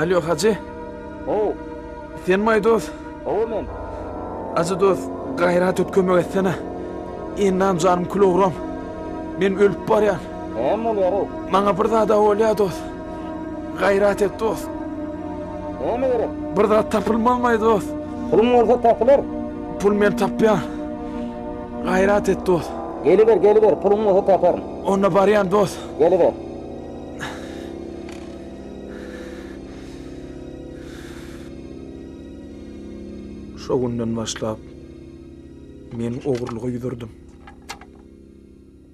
Alýo, Hajy. How. Senmi-aý dos? Hawa men. Hajy dos, gaýrat et kömek etsene. Endam janym kül ogram. Men ölüp barýan. Näme bolýar-ow? Maňa bir zad-a bolýar dos. Gaýrat et dos. Näme gerek? Bir zat tapylmazmy-aý dos? Puluň bolsa tapylar. Pul men tapýan. Gaýrat et dos. Geliber, geliber, puluň bolsa taparyn. Onda barýan dos. Geliber. Şo günden başlap men ogurlyga ýüz urdum.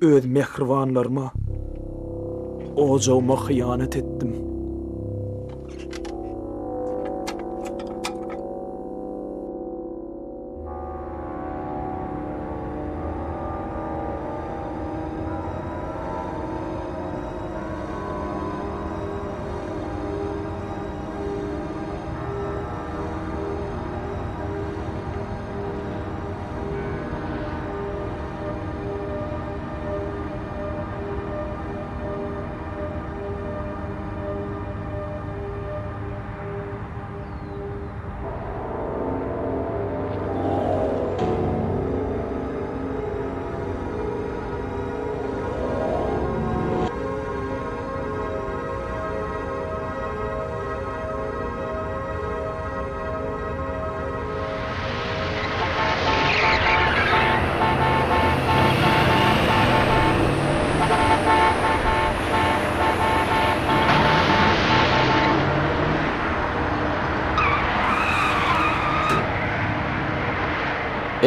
Öz mähribanlaryma, ojagyma hyýanat etdim.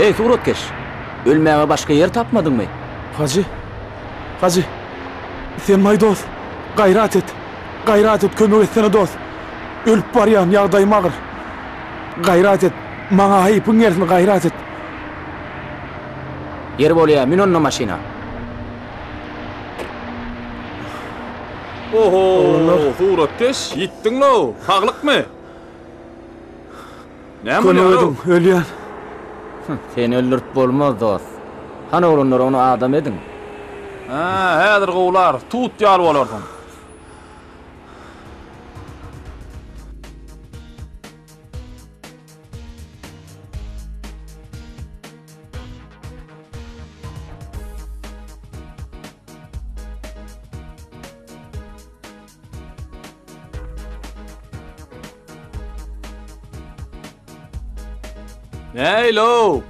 Eý, suratkeş! Ölmäge başga ýer tapmadyňmy? Hajy! Hajy! Sen-maý dost! Gaýrat et! Gaýrat et, kömek etsene dost! Ölüp barýan, ýagdaýym agyr. Gaýrat et! Maňa haýpyň gelsin, gaýrat et! Ýeri bolýa, mün onda maşyna. Oho, suratkeş, ýitdiň-low, saglykmy? Näme Kömek bolýar-ow? ediň, ölýän. Seni öldürip bolmaz, dost. Hany oglanlar, ony adam ediň. Hä, häzir gowlar, tut ýaly bolarsyň. Nähili-ow?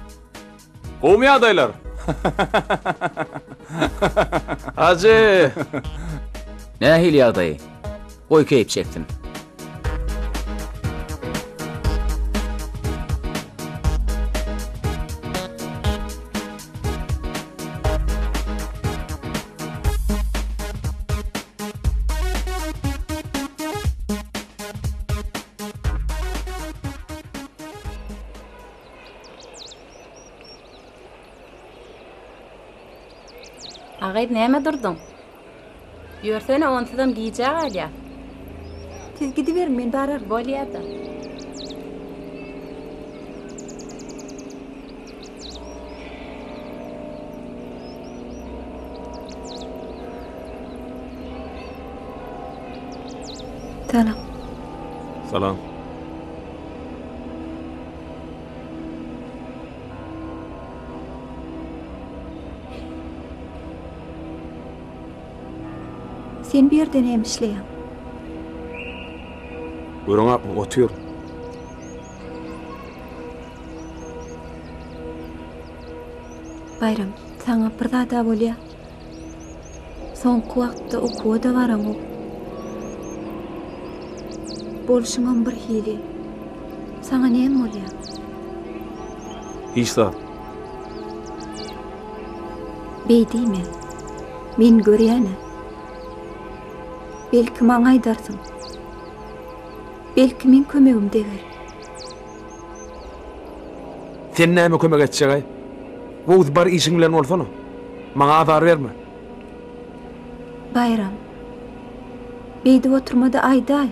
Gowumy ýagdaýlar? Hajy! Nähili ýagdaýy? Goý keýp çeksin. A gyz näme durduň? Ýörsene onsuzam gijä galýas. Siz gidiberiň men bararyn. Bolýada. Salam. Salam. Sen bu ýerde näme işleýäň? Göreňokmy, otyr. Baýram, saňa bir zad-a bolýa. Soňky wagtda okuwa-da baraňok. Bolşuňam birhili. Saňa näme bolýa? Hiç zat. Beý diýme. Men görýän-ä. Belki maňa aýdarsyň. Belki meň kömegim deger. Sen näme kömek etjeg-aý? Gowusy bar işiň bilen bolsana. Maňa azar berme. Baýram. Beýdip oturma-da aýdaý.